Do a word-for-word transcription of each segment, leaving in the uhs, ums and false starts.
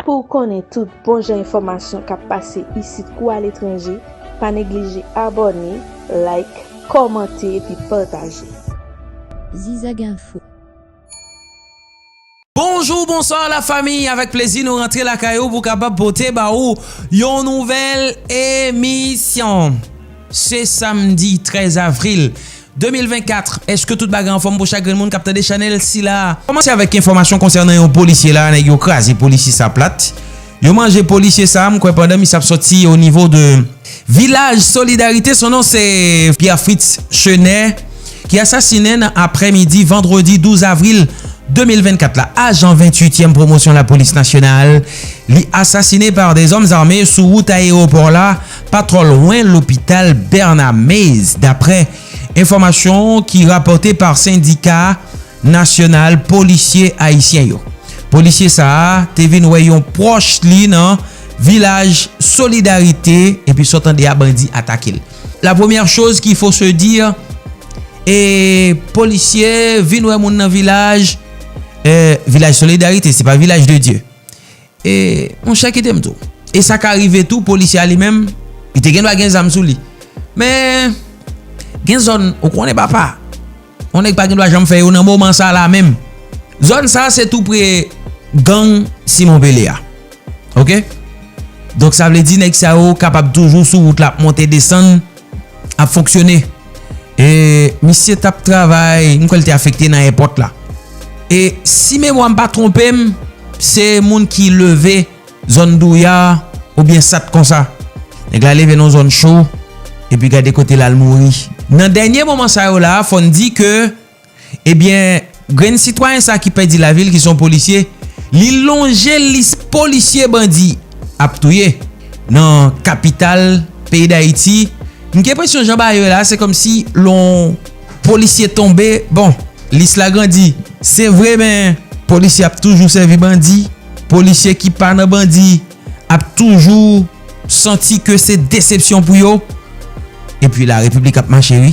Pou w konnen tout bon jan enfòmasyon k ap pase isit kou aletranje, pa neglije abòne, like, kòmante epi pataje. Zizag Info. Bonjou, bonswa la fami, avèk plezi nou rantre lakay ou pou kapab pote ba ou yon nouvèl emisyon. Se samdi trèz avril de mil vennkat. Èske tout bagay anfòm pou chak grenn moun k ap tande chanèl sila? Kòmanse avèk enfòmasyon konsènan yon polisye la, nèg yo kraze polisye sa plat. Yo manje polisye sa, m kwè pandan misye ap sòti o nivo de Vilaj Solidarité, son non se Pierre Fritz Chenet, ki asasinen nan aprèmidi vandredi douz avril de mil vennkat la. Ajan venntuityèm pwomosyon lapolis nasyonal, li asasine pa dèzòm zame sou wout ayewopò la, pa twò lwen lopital Bernard Meyz, daprè enfòmasyon ki rapòte pa sendika nasyonal polisye ayisyen yo. Polisye sa a te vin wè yon pwòch li nan Vilaj Solidarité, epi sa w tande a, bandi atake l. La première chose qu'il faut se dire, e polisye vin wè moun nan vilaj, e, Vilaj Solidarité, se pa Vilaj de Dye. E, monchè, kite m di w. E sa ka rive tou, polisye a li menm, li te gen dwa gen zam sou li. Men, gen zòn, ou konnen papa, yon nèg pa gen dwa janm fè yo nan moman sa la menm. Zòn sa, se tou pre gang Simon Pele a. Oke? Donk, sa vle di nèg sa yo kapab toujou sou wout la, ap monte, desann, ap fonksyone. E misye t ap travay, m kwè l te afekte nan èpòt la. E si memwa m pa twonpe m, se moun ki leve zòn Douya oubyen Sat konsa. Nèg la leve nan zòn cho, epi gade kote l al mouri. Nan dènye moman sa yo la, fò n di ke, ebyen, grenn sitwayen sa ki pèdi lavi l, ki se yon polisye, li lonje lis polisye bandi ap touye nan kapital peyi Dayiti. M gen enpresyon jan bagay yo ye la, se kòmsi lè yon polisye tonbe, bon, lis la grandi. Se vre, men polisye ap toujou sèvi bandi. Polisye ki pa nan bandi ap toujou santi ke se desepsyon pou yo. Epi la repiblik ap mache, wi.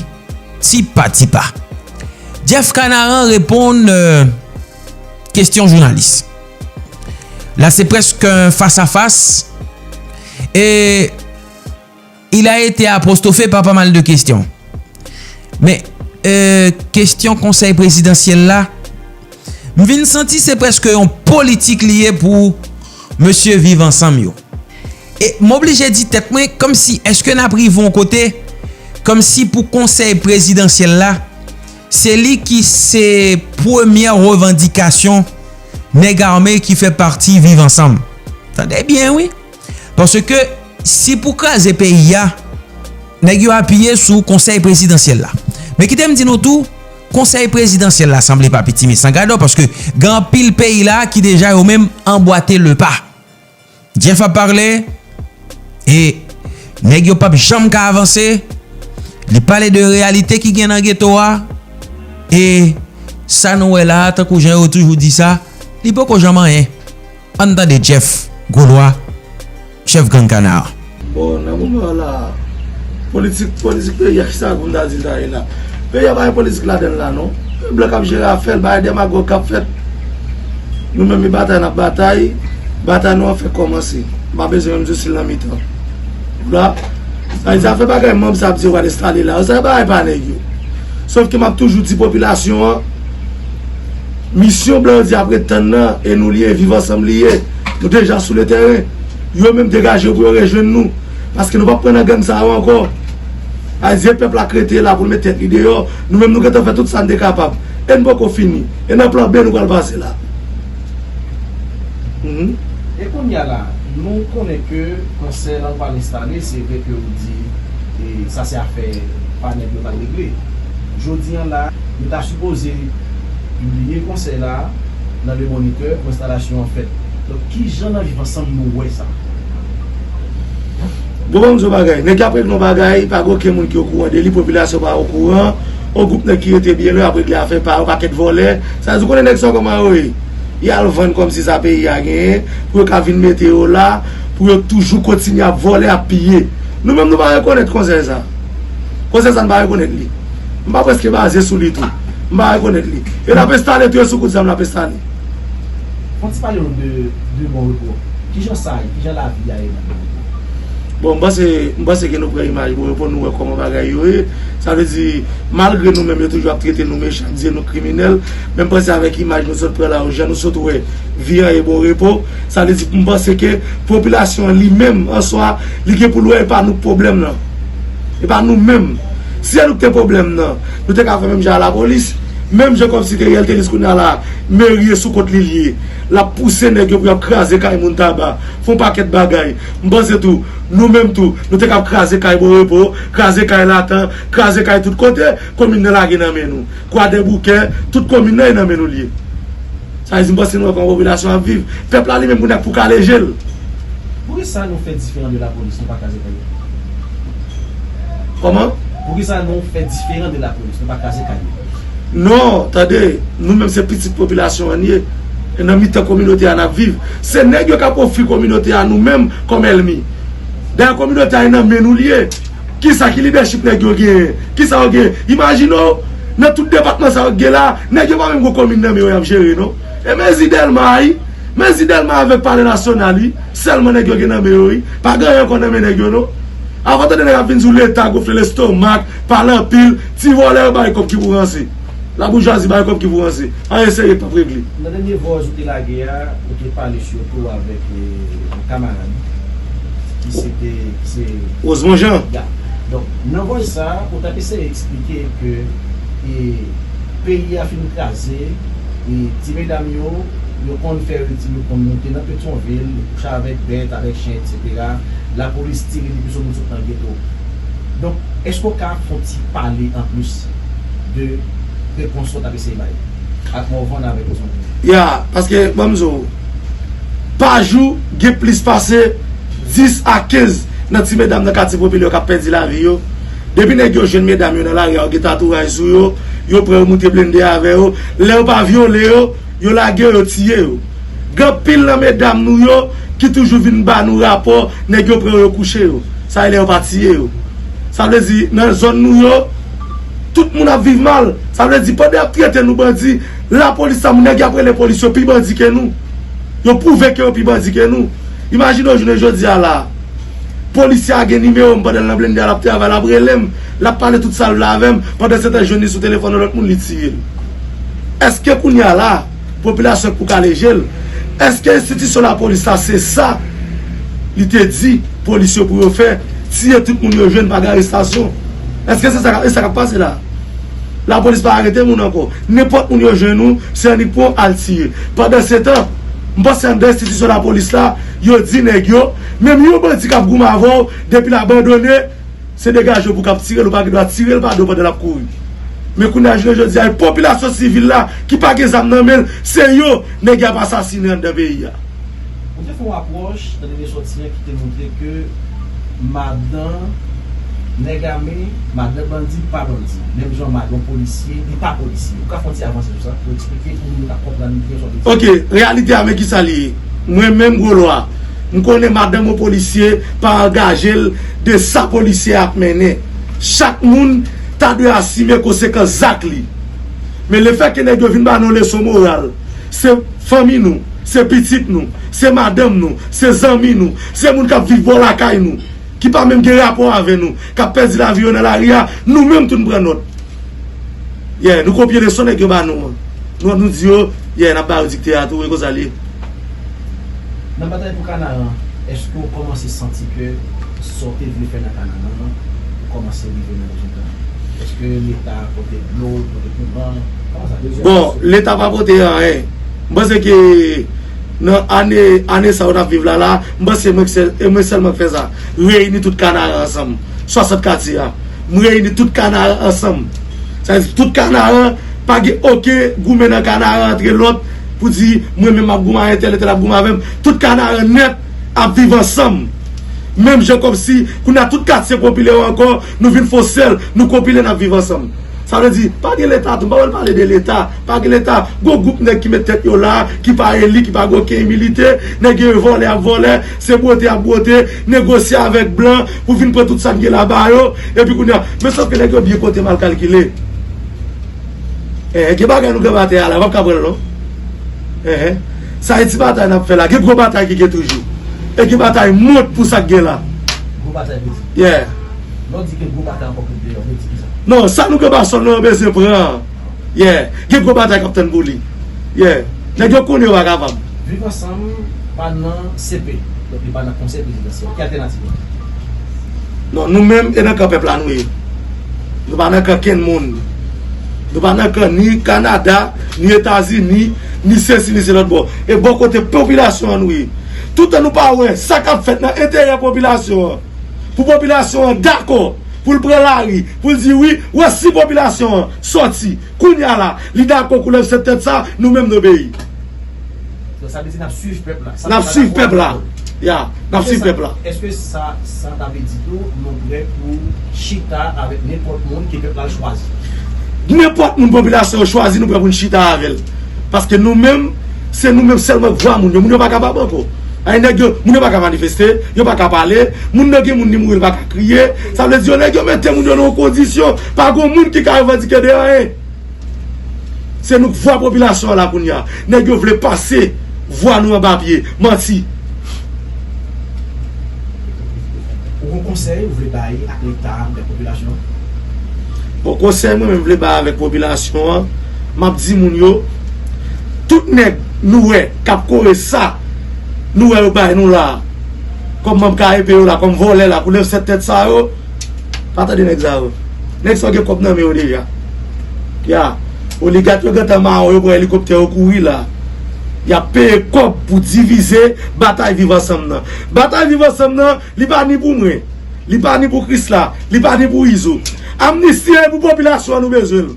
Ti pa, ti pa. Jeff Canaran reponn, euh, kesyon jounalis. La, se prèske yon fas a fas. E il a été apostrophé par pas mal de questions. Men, euh, kesyon konsèy prezidansyèl la, m vin santi se prèske yon politik li ye pou mesye Viv Ansanm yo. E m oblije di tèt mwen, kòmsi, èske n ap rive yon kote, kòmsi pou konsèy prezidansyèl la, se li ki se premyè revandikasyon nèg ame ki fè pati Viv Ansanm. Tande byen, wi. Paske si pou kraze peyi a, nèg yo apiye sou konsèy prezidansyèl la. Men kite m di nou tou, konsèy prezidansyèl la sanble pa piti, men san gadò, paske gen anpil peyi la ki deja yo menm anbwate le pa. Jeff ap pale, e nèg yo p ap janm ka avanse. Li pale de reyalite ki gen nan geto a, e sa nou wè la a, tankou jan yo toujou di sa, li poko janm anyen. Ann tande Jeff Golwa, chèf gang Kana a. Bon, nan moman la, politik, politik peyi a, kisa pou m ta di l ta ye la? Peyi a pa gen politik ladan l la, non. Blan k ap jere afè l, bagay demagòg k ap fèt. Nou menm, e batay n ap batay, batay nou an fèk kòmanse. M pa bezwen menm di w si l nan mitan. Vwala. Sa, zafè bagay manm sa ap di yo pral enstale la, sa se bagay pa nèg yo. Sòf ke m ap toujou di popilasyon an, misyon blan yo di ap ret tann nan, e nou li ye, Viv Ansanm li ye. Nou deja sou le tèren. Yo menm degaje yo pou yo rejwenn nou. Paske nou p ap pran nan gang sa yo ankò. Sa vle di se pèp la k rete la pou l met tèt li deyò. Nou menm nou gentan fè tout sa n te kapab. E n poko fini. E nan plan B nou pral pase la. Mhm. E kounye a la, nou konnen ke konsèy la pral enstale, se vre ke ou di, e sa se afè pa nèg yo pral regle. Jodi a la, nou ta sipoze pibliye konsèy la nan Le Moniteur pou enstalasyon an fèt. Donk, kijan nan Viv Ansanm nou wè sa? Bon, ban m di w bagay. Nèg y ap regle yon bagay, pa gen okenn moun ki okouran de li, popilasyon pa okouran. Yon gwoup nèg ki rete byen lwen ap regle afè pa yo, pakèt vòlè. Sa vle di, ou konnen nèg sa yo kòman yo ye. Y al vann kòmsi sa peyi a genyen, pou yo ka vin mete yo la, pou yo toujou kontinye ap vòlè, ap piye. Nou menm, nou pa rekonèt konsèy sa. Konsèy sa, n pa rekonèt li. M pa prèske baze sou li tou. M pa rekonèt li. E l ap enstale tou, e sou kout zam l ap enstale. Fò n ti pale nou de, de Bon Repo. Kijan sa ye? Kijan lavi a ye nan Borepo? Bon, m panse, m panse ke nou pran imaj Borepo, nou wè kòman bagay yo ye. Sa vle di, malgre nou menm, yo toujou ap trete nou mechan, di nou kriminèl, men m panse avèk imaj nou sot pran la, jan nou sot wè vi an ye Borepo, sa vle di, m panse ke popilasyon an li menm, an swa, li gen pou l wè e pa nou k pwoblèm nan. E pa nou menm. Si se nou ki te pwoblèm nan, nou te ka fè menm jan a lapolis. Menm jan kòmsi ke Riel Tenis kounye a la, meri e sou kont li l ye. L ap pouse nèg yo pou y ap kraze kay moun Taba, fè yon pakèt bagay. M panse tou, nou menm tou, nou te ka ap kraze kay Borepo, kraze kay Latan, kraze kay tout kote, komin nan lage nan men nou. Kwadèboukè, tout komin nan e nan men nou l ye. Sa vle di, m panse nou wè kòman popilasyon ap viv. Pèp la li menm kounye a k pou kale je l. Poukisa nou fè diferan de lapolis, nou pa kraze kay yo? Kòman? Poukisa nou fè diferan de lapolis, nou pa kraze kay yo? Non, tande, nou menm se pitit popilasyon an n ye. E nan mitan kominote a n ap viv. Se nèg yo k ap ofri kominote a nou menm kòm ènmi. Dayè kominote a e nan men nou l ye. Kisa ki lidèchip nèg yo genyen? Kisa yo genyen? Imajine w, nan tout depatman sa yo k gen la, nèg yo pa menm gon komin nan men yo y ap jere non. E mezi Dèlma a wi, mezi Dèlma avèk Palè Nasyonal wi, sèlman nèg yo gen nan men yo wi. Pa gen anyen ankò nan men nèg yo non. Avan w tande nèg ap vin di w Leta gonfle lestomak, pale anpil, ti vòlè yo bay kòb ki pou ranse. Laboujwazi bay kòb ki pou ranse. Anyen serye p ap regle. Nan dènye vwaz ou te lage a, ou te pale sitou avèk eh, yon kamarad ki se te ki se Rosemond Jean. Ya. Donk, nan vwaz sa a, ou t ap eseye eksplike ke eh, peyi a fin kraze, e ti medam yo, yo konn fè ritim, yo konn moute nan Petyonvil, kouche avèk bèt, avèk chen, etsetera. Lapolis tire depi sou moun sot nan geto. Donk, èske w ka fè yon ti pale anplis de repons ou t ap eseye bay ak Morvan avèk Rosemond? Ya, paske, ban m di w, pa jou, gen plis pase dis a kenz nan ti medam nan katye popilè yo k ap pèdi lavi yo. Depi nèg yo jwenn medam yo nan lari a, yo gen tatouaj sou yo, yo pran yo moute blende avè yo. Lè yo pa vyole yo, yo lage yo, yo tiye yo. Gen anpil nan medam nou yo ki toujou vin ba nou rapò, nèg yo pran yo, yo kouche yo. Sa e lè yo pa tiye yo. Sa vle di, nan zòn nou yo, tout moun ap viv mal. Sa vle di, pandan y ap trete nou bandi, lapolis sa, moun nèg y ap rele polis yo pi bandi ke nou. Yo pwouve ke yo pi bandi ke nou. Imajine w jounen jodi a la. Polisye a gen nimewo m pandan l nan blende a, l ap travay, l ap rele m, l ap pale tout sa l vle avè m, pandan se tan jwenn li sou telefòn yon lòt moun, li tiye l. Èske kounye a la, popilasyon k pou kale je l? Èske enstitisyon lapolis la se sa li te di polis yo pou yo fè, tiye tout moun yo jwenn, pa gen arestasyon? Èske se sa, e sa k ap pase la? Lapolis pa arete moun ankò. Nenpòt moun yo jwenn ou, se annik pran w al tiye. Pandan se tan, m panse anndan enstitisyon lapolis la, yo di nèg yo, menm yon bandi k ap goumen avè w, depi l abandone, se degaje w pou w k ap tire l, ou pa gen dwa tire l pa do pandan l ap kouri. Men kounye a, jounen jodi a, e popilasyon sivil la ki pa gen zam nan men l, se yo nèg y ap asasinen anndan peyi a. Ou te fè yon apwòch nan dènye sòti an ki te montre ke madan nèg ame, madan bandi pa bandi. Menm jan madan polisye, li pa polisye. Ou ka fè yon ti avanse sou sa pou eksplike pou moun yo ka konprann byen sa w te di? Ok, reyalite a, men kisa li ye. Mwen menm, Gwo Lwa, m konnen madanm yon polisye pa angaje l de sa polisye a ap mennen. Chak moun ta dwe asime konsekans zak li. Men lefètke nèg yo vin ba nou leson moral, se fanmi nou, se pitit nou, se madanm nou, se zanmi nou, se moun k ap viv bò lakay nou, ki pa menm gen rapò avè nou, k ap pèdi lavi yo nan lari a, nou menm tou n pran nòt. Yeah, nou kopye leson nèg yo ba nou an. Nou, nou di yo, yeah, n ap ba yo dikte a tou, e konsa l ye. Nan batay pou Kanaran, èske w kòmanse santi ke sa w te vle fè nan Kanaran an, ou kòmanse rive nan rezilta? Èske Leta pote dlo, pote kouran? Kòman sa ye? Bon, Leta pa pote anyen. M panse ke nan ane, ane sa yo n ap viv la la, m panse mwen k sèl, e mwen sèlman k fè sa. Reyini tout Kanaran ansanm. Swasant katye a. M reyini tout Kanaran ansanm. Sa vle di tout Kanaran, pa gen okenn goumen nan Kanaran antre lòt pou di mwen menm m ap goumen ak entèl, entèl ap goumen avè m. Tout Kanaran nèt ap viv ansanm. Menm jan kòmsi kounye a tout katye popilè yo ankò, nou vin fè yon sèl, nou konpile n ap viv ansanm. Sa vle di, pa gen Leta tou, m pa wè l pale de Leta. Pa gen Leta, gon gwoup nèg ki met tèt yo la, ki pa eli, ki pa gen okenn imilite, nèg yo vòlè ap vòlè, se bwote ap bwote, negosye avèk blan pou vin pran tout sa n gen la ba yo, epi kounye a, men sòf ke nèg yo byen konte mal kalkile. Eh, gen bagay nou gen batay a la, yo p ap ka pran l non. Eh, eh. Sa e ti batay n ap fè la, gen gwo batay ki gen toujou. E gen batay mont pou sa k gen la. Gwo batay vle di. Yeah. Lè w di gen gwo batay ankò pou deyò, vle di kisa? Non, sa nou gen ba sòl nou an bezwen pran. Yeah. Gen gwo batay k ap tann pou li. Yeah. Nèg yo konnen yo pa kapab. Viv Ansanm pa nan C P. Donk li pa nan Konsèy Prezidansyèl. Ki altènativ la? Non, nou menm e nan kan pèp la nou ye. Nou pa nan kan kenn moun. Nou pa nan kan ni Kanada, ni Etazini, ni sesi, ni se lòt bò. E bò kote popilasyon an nou ye. Toutan nou pa wè sa k ap fèt nan enterè popilasyon an. Pou popilasyon an dakò, pou l pran lari, pou l di wi, wè si popilasyon an sòti, kounye a la, li dakò koulèv sèt tèt sa, nou menm nou obeyi. Donk sa vle di n ap swiv pèp la. N ap swiv pèp la. Ya, n ap swiv pèp la. Èske sa, sa ta vle di tou, nou prè pou chita avèk nenpòt moun ke pèp la chwazi? Nenpòt moun popilasyon an chwazi, nou prè pou n chita avè l. Paske nou menm, se nou menm sèlman k vwa moun yo. Moun yo pa kapab ankò. Ay, nèg yo, moun yo pa ka manifeste, yo pa ka pale. Moun nan gen moun li mouri, li pa ka kriye. Sa vle di yo, nèg yo mete moun yo nan yon kondisyon, pa gon moun ki ka revandike de anyen. Se nou k vwa popilasyon an la kounye a. Nèg yo vle pase vwa nou anba pye. Manti. Ou gon konsèy ou vle bay ak Leta a, ak popilasyon an? Bon, konsèy mwen menm vle bay avèk popilasyon an, m ap di moun yo, tout nèg nou wè k ap kore sa nou wè yo bay nou la, kòm manm K E P yo la, kòm vòlè la, koulèv sèt tèt sa yo, pa tande nèg sa yo. Nèg sa yo gen kòb nan men yo deja. Ya. Oligak yo gentan mawon, yo pran elikoptè yo kouri la. Y ap peye kòb pou divize batay Viv Ansanm nan. Batay Viv Ansanm nan, li pa ni pou mwen. Li pa ni pou Krisla. Li pa ni pou Izo. Amnisti an e pou popilasyon an nou bezwen l.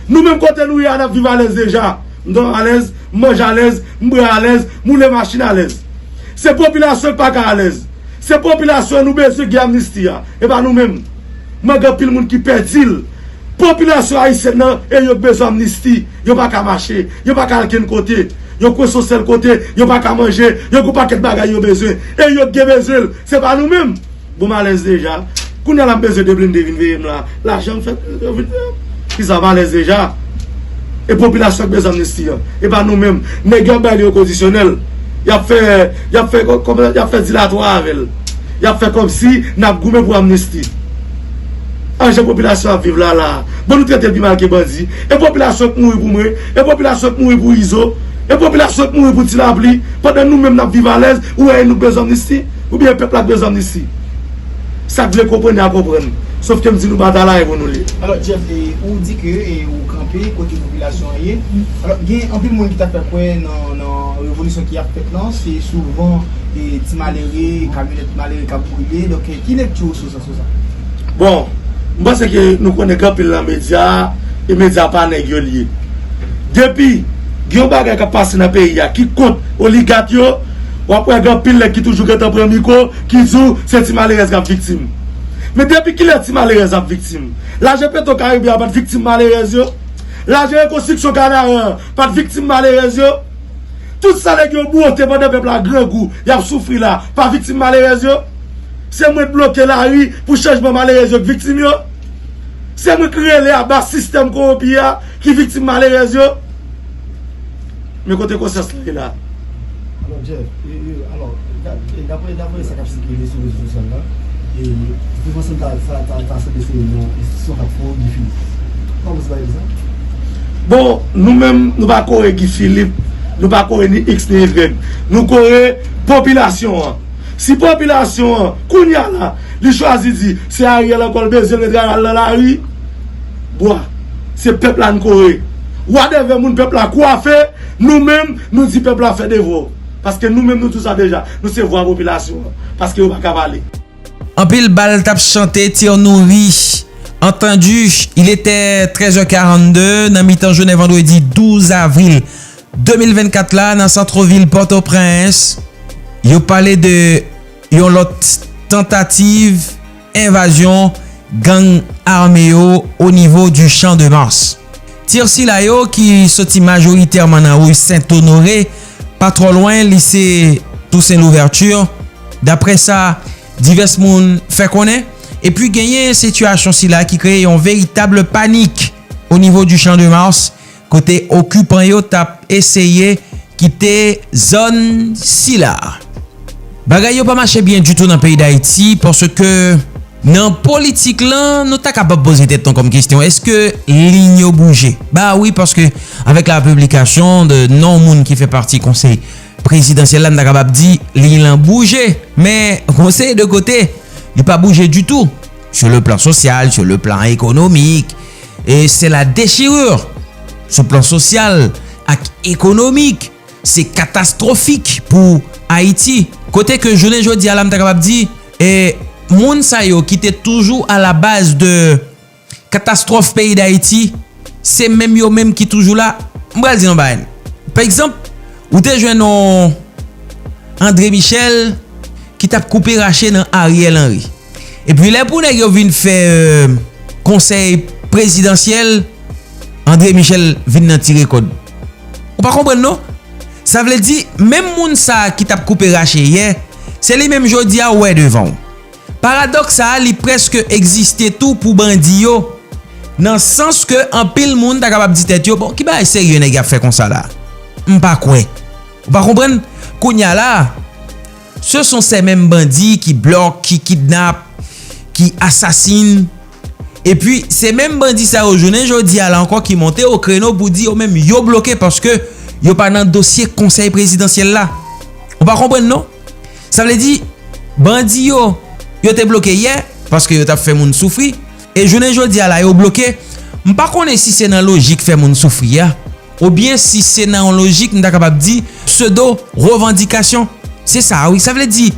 Nou menm kote nou ye a, n ap viv alèz deja. M dòmi alèz, m manje alèz, m bwè alèz, m woule machin alèz. Se popilasyon k pa ka alèz. Se popilasyon an nou bezwen gen amnisti a. E pa nou menm. Mwen gen anpil moun ki pèdi l. Popilasyon ayisyèn nan, e yo k bezwen amnisti. Yo pa ka mache. Yo pa ka al kenn kote. Yo kwense yon sèl kote. Yo pa ka manje. Yo gen yon pakèt bagay yo bezwen. E yo k gen bezwen l. Se pa nou menm. Bon, m alèz deja. Kounye a la m bezwen de blende vin veye m la. Lajan m fè yo vin veye m. Kisa m alèz deja? E popilasyon k bezwen amnisti an. E pa nou menm. Nèg yo ap bay li yon kondisyonèl. Y ap fè, y ap fè kò-, kòman, y ap fè dilatwa avè l. Y ap fè kòmsi n ap goumen pou amnisti. An jan popilasyon ap viv la, la. Bon, nou trete l pi mal ke bandi. E popilasyon k mouri pou mwen. E popilasyon k mouri pou Izo. E popilasyon k mouri pou Ti Lapli. Pandan nou menm n ap viv alèz, ou wè e nou k bezwen amnisti? Oubyen pèp la k bezwen amnisti? Sa k vle konprann a konprann. Sòf ke m di nou batay la e pou nou li. Alò, Jeff, e, ou di ke, e, ou kanpe kote popilasyon an ye. Alò, gen anpil moun ki ta fè kwè nan, nan revolisyon ki ap fèt lan, se souvan, e, ti malere, kamyonèt malere k ap brile. Donk, e, ki lekti ou sou sa, sou sa? Bon, m panse ke nou konnen gen anpil nan medya, e medya pa nèg yo l ye. Depi gen yon bagay k ap pase nan peyi a ki kont oligak yo, w ap wè gen anpil nèg ki toujou gentan pran mikwo, ki di w se ti malerèz k ap viktim. Men depi kilè ti malerèz ap viktim? Lajan Petro Karibe a pa t viktim malerèz yo? Lajan rekonstriksyon Kanaran an pa t viktim malerèz yo? Tout sa nèg yo bwote pandan pèp la grangou, y ap soufri la, pa viktim malerèz yo? Se mwen k bloke lari pou chanjman malerèz yo k viktim yo? Se mwen k rele aba sistèm kowonpi a ki viktim malerèz yo? Men kote konsyans lan ye la? Alò, Jeff, e, e, alò, da-, e, daprè, daprè sa k ap sikile sou rezo sosyal la, e, Viv Ansanm ta, ta, ta, ta sanble se yon enstitisyon k ap kore Guy Philippe. Ou pa panse bagay sa? Bon, nou menm, nou pa kore Guy Philippe, nou pa kore ni X ni Y. Nou kore popilasyon an. Si popilasyon an, kounye a la, li chwazi di se Ariel ankò l bezwen, l mete Ariel nan lari, bwa, se pèp la n kore. Whatever moun pèp la kwafe, nou menm, nou di pèp la fè devwa w. Paske nou menm, nou di w sa deja, nou se vwa popilasyon an. Paske yo pa ka pale. Anpil bal t ap chante, tir nouri, antandi, il était treize heures quarante-deux, nan mitan jounen vandredi douz avril de mil vennkat la, nan santrovil Pòtoprens, yo pale de yon lòt tantativ envazyon gang ame yo o nivo du Champ de Mars. Tir sila yo ki soti majoritèman nan ri Sent Onore, pa twò lwen lise Toussaint Louverture, daprè sa divès moun fè konnen. Epi genyen sitiyasyon sila ki kreye yon veritab panik o nivo du Champ de Mars, kote okipan yo t ap eseye kite zòn sila. Bagay yo pa mache byen ditou nan peyi Dayiti, paske nan politik lan, nou ta kapab poze tèt nou kòm kesyon, èske liy yo bouje? Ba wi, paske avèk la piblikasyon de non moun ki fè pati konsèy prezidansyèl la, n ta kapab di liy lan bouje. Men, yon seri de kote, li pa bouje ditou. Sur le plan social, sur le plan économique, et c'est la déchirure. Sou plan sosyal ak ekonomik, se katastwofik pou Ayiti. Kote ke jounen jodi a la, m ta kapab di, e, moun sa yo ki te toujou a la baz de katastwòf peyi Dayiti, se menm yo menm ki toujou la. M pral di yon bagay. Pa egzanp, ou te jwenn yon André Michel ki t ap koupe rache nan Ariel Henry. Epi lè pou nèg yo vin fè, e, konsèy prezidansyèl, André Michel vin nan tire kòd. Ou pa konprann non? Sa vle di, menm moun sa a ki t ap koupe rache yè, se li menm jodi a ou wè devan w. Paradòks sa a, li prèske egziste tou pou bandi yo, nan sans ke anpil moun ta kapab di tèt yo, bon, ki bagay serye nèg y ap fè konsa la? M pa kwè. Ou pa konprann? Kounye a la, ce sont ces mêmes bandits qui bloquent, qui kidnappent, qui assassinent. Epi, se menm bandi sa yo, jounen jodi a la ankò, ki monte o kreno pou di yo menm yo bloke paske yo pa nan dosye konsèy prezidansyèl la. Ou pa konprann non? Sa vle di, bandi yo, yo te bloke yè, paske yo t ap fè moun soufri, e jounen jodi a la, yo bloke. M pa konnen si se nan lojik fè moun soufri a, oubyen si se nan yon lojik, m ta kapab di, pseudo revandikasyon. Se sa, wi. Sa vle di,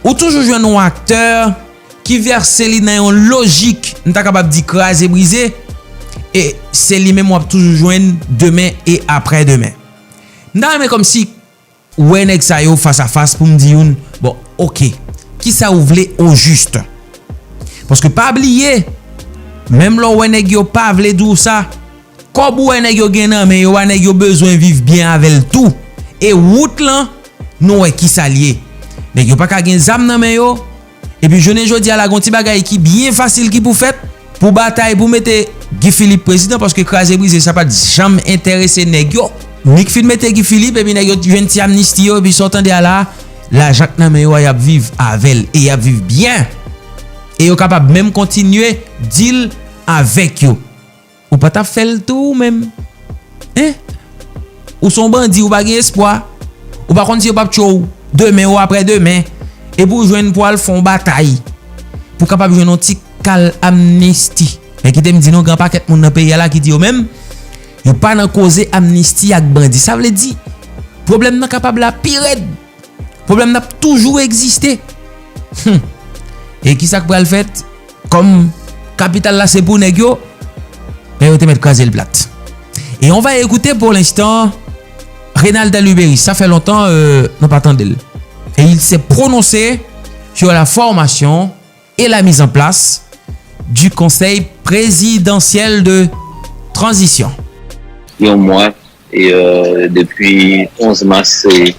ou toujou jwenn yon aktè ki vèse li nan yon lojik, m ta kapab di kraze brize, e se li menm w ap toujou jwenn demen e aprè demen. M ta renmen kòmsi wè nèg sa yo fas a fas pou m di youn, bon, oke, kisa ou vle o jis? Paske pa bliye, menm lè w wè nèg yo pa vle di w sa, kòb ou wè nèg yo gen nan men yo a, nèg yo bezwen viv byen avè l tou. E wout lan, nou wè kisa l ye. Nèg yo pa ka gen zam nan men yo. Epi jounen jodi a la, gon ti bagay ki byen fasil ki pou fèt, pou batay, pou mete Guy Philippe prezidan, paske kraze brize, sa pa t janm enterese nèg yo. Nik fin mete Guy Philippe, epi nèg yo jwenn ti amnisti yo, epi sa w tande a la, lajan k nan men yo a, y ap viv avè l, e y ap viv byen. E yo kapab menm kontinye deal avèk yo. Ou pa t ap fè l tou ou menm? Hein? Ou se yon bandi, ou pa gen espwa. Ou pa konn si yo p ap tchwe w demen ou aprè demen. Epi w jwenn pou al fè yon batay. Pou w kapab jwenn yon ti kal amnisti. Men kite m di nou, gen yon pakèt moun nan peyi a la ki di yo menm, yo pa nan koze amnisti ak bandi. Sa vle di, pwoblèm nan kapab la pi rèd. Pwoblèm nan ap toujou egziste. Hum. E kisa k pral fèt? Kòm kapital la se pou nèg yo, men yo te mèt kraze l plat. Et on va écouter pour l'instant Renald Lubérice. Ça fait longtemps, euh, nou pa tande l. Et il s'est prononcé sur la formation et la mise en place du Conseil présidentiel de transition. Yon mwa, e, depi onz mas, e,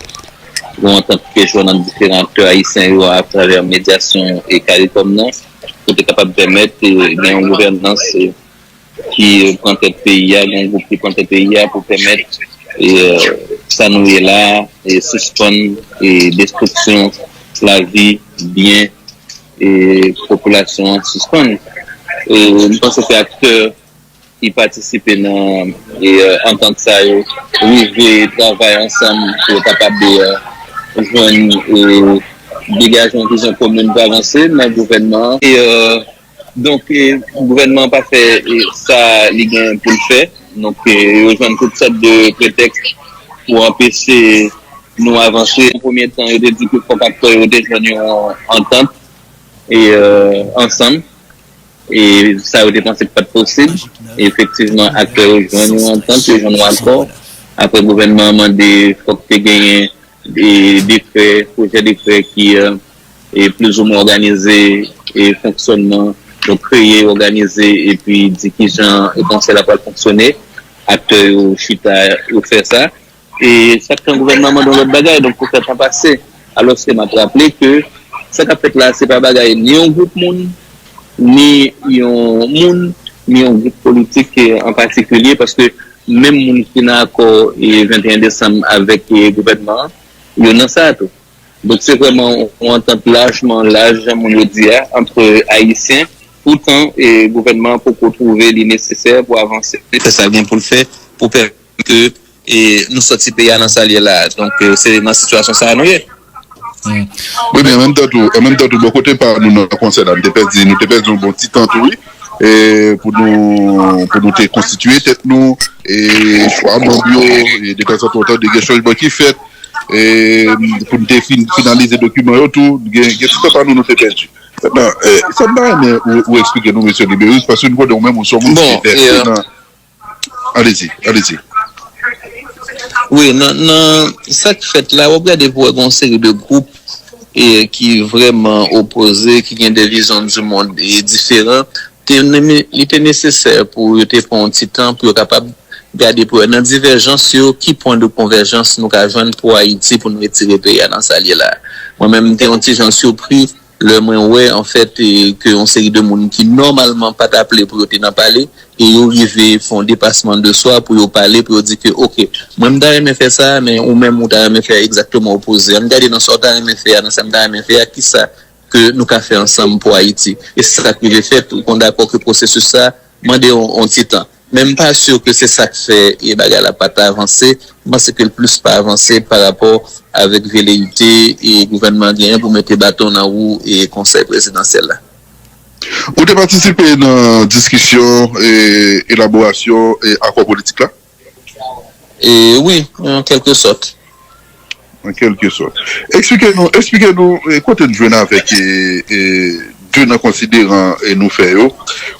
yon antant ki te jwenn ant diferan aktè ayisyen yo atravè medyasyon e CARICOM nan, pou te kapab pèmèt, e, gen yon gouvènans, e, ki pran tèt peyi a, gen yon gwoup ki pran tèt peyi a pou pèmèt, e, sa nou ye la, e, sispann, e, destriksyon lavi, byen, e, popilasyon an sispann. E, m panse se aktè ki patisipe nan, e, antant sa yo rive travay ansanm pou yo kapab, e, jwenn, e, degaje yon vizyon komin pou avanse nan gouvènman an. E, e, donk, e, gouvènman an pa fè, e, sa li gen pou l fè. Donk, e, yo jwenn tout sòt de pretèks pou anpeche nou avanse. Nan premye tan, yo te di ke fòk aktè yo te jwenn yon antant e, e, ansanm. E sa yo te panse k pa t posib. Efektivman, aktè yo jwenn yon antant, yo jwenn yon akò. Apre, gouvènman an mande fòk te genyen de dekrè, pwojè dekrè ki, e, e plizoumwen òganize e fonksyònman, donk kreye, òganize epi di kijan e konsèy la pral fonksyone. Aktè yo chita, yo fè sa. E chak tan gouvènman mande yon lòt bagay, donk pou fè tan pase. Alòske m ap raple ke sa k ap fèt la, se pa bagay ni yon gwoup moun, ni yon moun, ni yon gwoup politik, e, an patikilye, paske menm moun ki nan akò, e, venteyen desanm avèk, e, gouvènman an, yo nan sa a tou. Donk, se vrèman yon antant lajman laj, jan moun yo di a, ant Ayisyen. Poutan, e, gouvènman an poko twouve li nesesè pou avanse, fè sa l gen pou l fè pou pèmèt ke, e, nou sòti peyi a nan sa l ye la a. Donk, e, se nan sitiyasyon sa a nou ye. Wi, men an menm tan tou, an menm tan tou, bò kote pa nou nan konsèy la, nou te pèdi, nou te pèdi yon bon ti tan tou, wi. E, pou nou, pou nou te konstitiye tèt nou, e, chwa manm yo, e, detanzantan, ou tande gen chanjman ki fèt, e, pou nou te fin, finalize dokiman yo tou, gen, gen ti tan pa nou, nou te pèdi. Mentnan, e, sa m ta renmen ou, ou eksplike nou, mesye Liberus, paske nou konnen ou menm, ou se yon moun ki envèsti nan, Alezi, alezi. Wi, nan, nan sa k fèt la, w ap gade pou wè gen yon seri de gwoup e, ki vrèman opoze, ki gen de vizyon di mond e diferan. Te, li te nesesè pou yo te pran yon ti tan pou yo kapab gade pou wè nan divèjans yo, ki pwen de konvèjans nou ka jwenn pou Ayiti, pou nou retire peyi a nan sa l ye la a. Mwen menm, m te yon ti jan sipri lè mwen wè, anfèt, e, ke yon seri de moun ki nòmalman pa t aple pou yo te nan pale, e yo rive fè yon depasman de swa pou yo pale, pou yo di ke, oke, mwen m ta renmen fè sa, men ou menm ou ta renmen fè egzakteman opoze a. Ann gade nan sa w ta renmen fè a, nan sa m ta renmen fè a, kisa ke nou ka fè ansanm pou Ayiti. E se sa k rive fèt, ou konn dakò ke pwosesis sa mande yon, yon ti tan. Men m pa si ke se sa k fè e bagay la pa t avanse. M panse ke l plis pa avanse pa rapò avèk veleyite e gouvènman an genyen pou mete baton nan wou e konsèy prezidansyèl la. Ou te patisipe nan diskisyon e elaborasyon e akò politik la? E wi, an kèlke sòt. An kèlke sòt. Eksplike nou, eksplike nou e, kote n jwenn avèk e, e, de nan konsideran e, nou fè yo.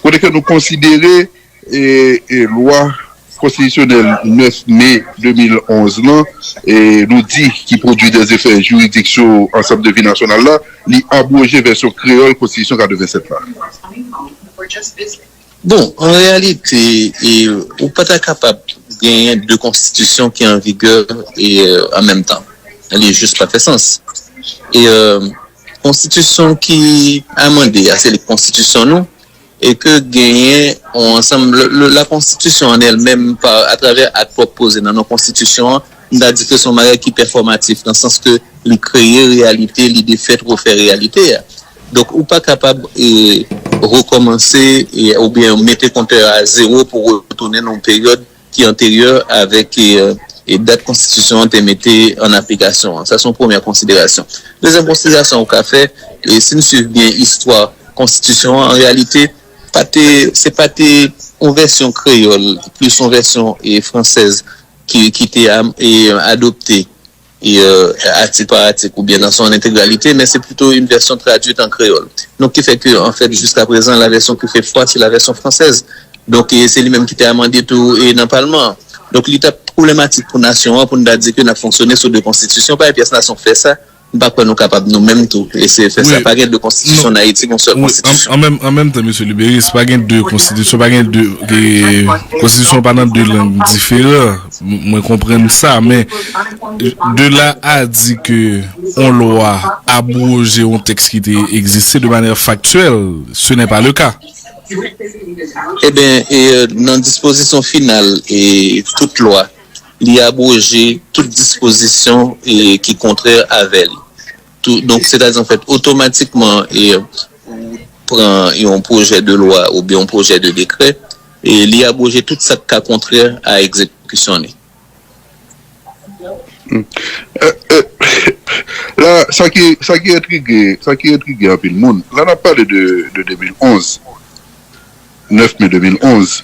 Kote ke nou konsidere e, e lwa konstitisyonèl nèf me de mil onz lan, e, nou di ki pwodui dè efè jiridik sou ansanm de vi nasyonal la, li abwoje vèsyon kreyòl konstitisyon katrevennsèt la. Bon, an reyalite, e, ou pa ta kapab genyen de konstitisyon ki an vigè e, e, an menm tan. Li jis pa fè sans. E, e, konstitisyon ki amande a, se li konstitisyon nou, e ke genyen yon ansanm, le, le, la konstitisyon an èl menm, pa, atravè ak pwòp poze nan non konstitisyon an, m ta di ke se yon bagay ki pèfòmatif, nan sans ke li kreye reyalite, li defèt refè reyalite a. Donk, ou pa kapab e, rekòmanse e, oubyen mete kontè a zewo pou retounen nan yon peryòd ki anteryè avèk e, e dat konstitisyon an te mete an aplikasyon an. Sa se yon premyè konsiderasyon. Dezyèm konsiderasyon ou ka fè, e si n swiv byen istwa konstitisyon an, an reyalite, pa te, se pa te yon vèsyon kreyòl, plis yon vèsyon e, fransèz ki, ki te am- e, adopte e, atik pa atik oubyen nan son entegralite, men se plito yon vèsyon tradwit an kreyòl. Donk, ki fè ke, anfèt, jiska prezan, la version qui fait foi, c'est la version française. Donk, e, se li menm ki te amande tou e, nan Palman an. Donk, li t ap pwoblematik pou nasyon an, pou n ta di ke n ap fonksyone sou de konstitisyon. Pa gen pyès nasyon k fè sa. M pa kwè nou kapab nou menm tou eseye fè sa. Pa gen de konstitisyon an Ayiti, gen yon sèl konstitisyon. An menm, an menm tan, mesye Liberis, pa gen de konstitisyon, pa gen de, de konstitisyon pa nan de lang diferan. M- Mwen konprann sa, men de la a di ke yon lwa abwoje yon tèks ki te egziste de manniè faktyèl, ce n'est pas le cas. Eben, e, nan dispozisyon final e tout lwa, li abwoje tout dispozisyon e ki kontrè avè li. Tou, donk, sètadi, anfèt, otomatikman, e, ou pran yon pwojè de lwa oubyen yon pwojè de dekrè, e li abwoje tout sa k ka kontrè a egzekisyon li. Hmm. E, e, la, sa ki, sa ki entrige, sa ki entrige anpil moun, la n ap pale de, de de mil onz, nèf me de mil onz.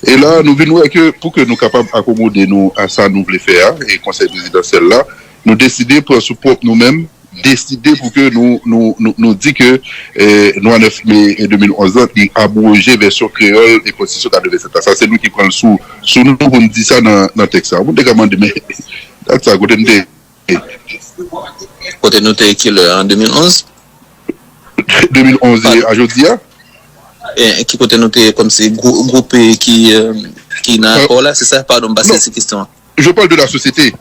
E la, nou vin wè ke pou ke nou kapab akomode nou a sa nou vle fè a, e konsèy prezidansyèl la, nou deside pran sou pwòp nou menm, deside pou ke nou, nou, nou, nou di ke, e, lwa nèf me de mil onz lan, li abwoje vèsyon kreyòl e konstitisyon katrevennsèt la. Sa se nou ki pran l sou, sou nou pou n di sa nan, nan tèks la. Moun te ka mande, men, dat sa, kote m te ye? Kote nou te ye kilè an de mil onz? De mil onz e a jodi a? E, ki kote nou te ye kòmsi gwoup e ki, e, ki nan akò la, se sa? Padon, m pa sezi kesyon an. Je parle de la société.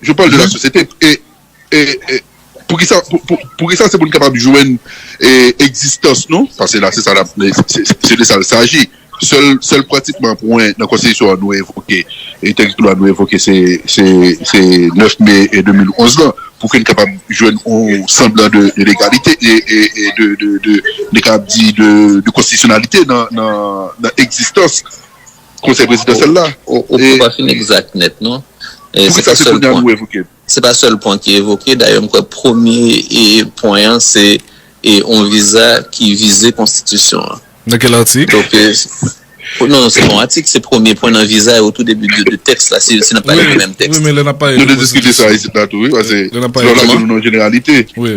Je parle de la société. E, e, e poukisa, pou, pou, poukisa se pou n kapab jwenn e, egzistans nou? Paske la, se sa, la, se, se, se de sa l saji. Sèl, sèl pratikman pwen nan konstitisyon an nou evoke, e tèks de lwa nou evoke, se, se, se nèf me e de mil onz lan. pou ke n kapab jwenn yon sanblan de, de legalite e, e, e de, de, de, de, kapab di de, de konstitisyonalite nan, nan, nan egzistans Konsèy prezidansyèl la. Ou, ou, ou pa fin egzak nèt, non. E se pa sèl pwen. Se pa sèl pwen ki evoke. Dayè, m kwè premye e, pwen an, se e, yon viza ki vize konstitisyon an. Nan kèl atik? Donk, e, non, non, se pa yon atik, se premye pwen nan viza e o tou debi de, de tèks la, si, si n ap pale de menm tèks. Wi, men lè n ap pale de konstitisyon. Nou te diskite sa isit la tou, wi, paske lè n ap pale de nou nan jeneralite. Wi.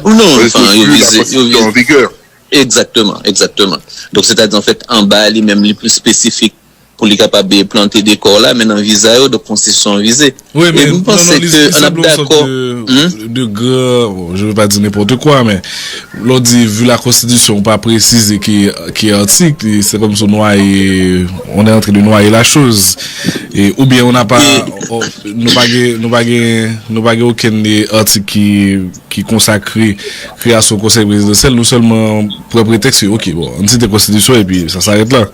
Ou non, anfen, yo vize, yo vize. Egzakteman, egzakteman. Donk, sètadi, anfèt, anba a li menm, li plis espesifik pou li kapab plante dekò la, men nan viza yo, donk, konstitisyon an vize. Wi, men non, non, li sanble yon sòt de, de gran, bon, je veux pas dire n'importe quoi, men lè w di, vu la constitution, ou pa presize ki, ki atik, se kòmsi w nwaye, on est en train de noyer la chose. E, oubyen on n'a pas, nou pa gen, nou pa gen, nou pa gen okenn atik ki ki konsakre kreyasyon Konsèy prezidansyèl, nou sèlman pran pretèks ke, oke, bon, ann site konstitisyon epi sa s'arrête là.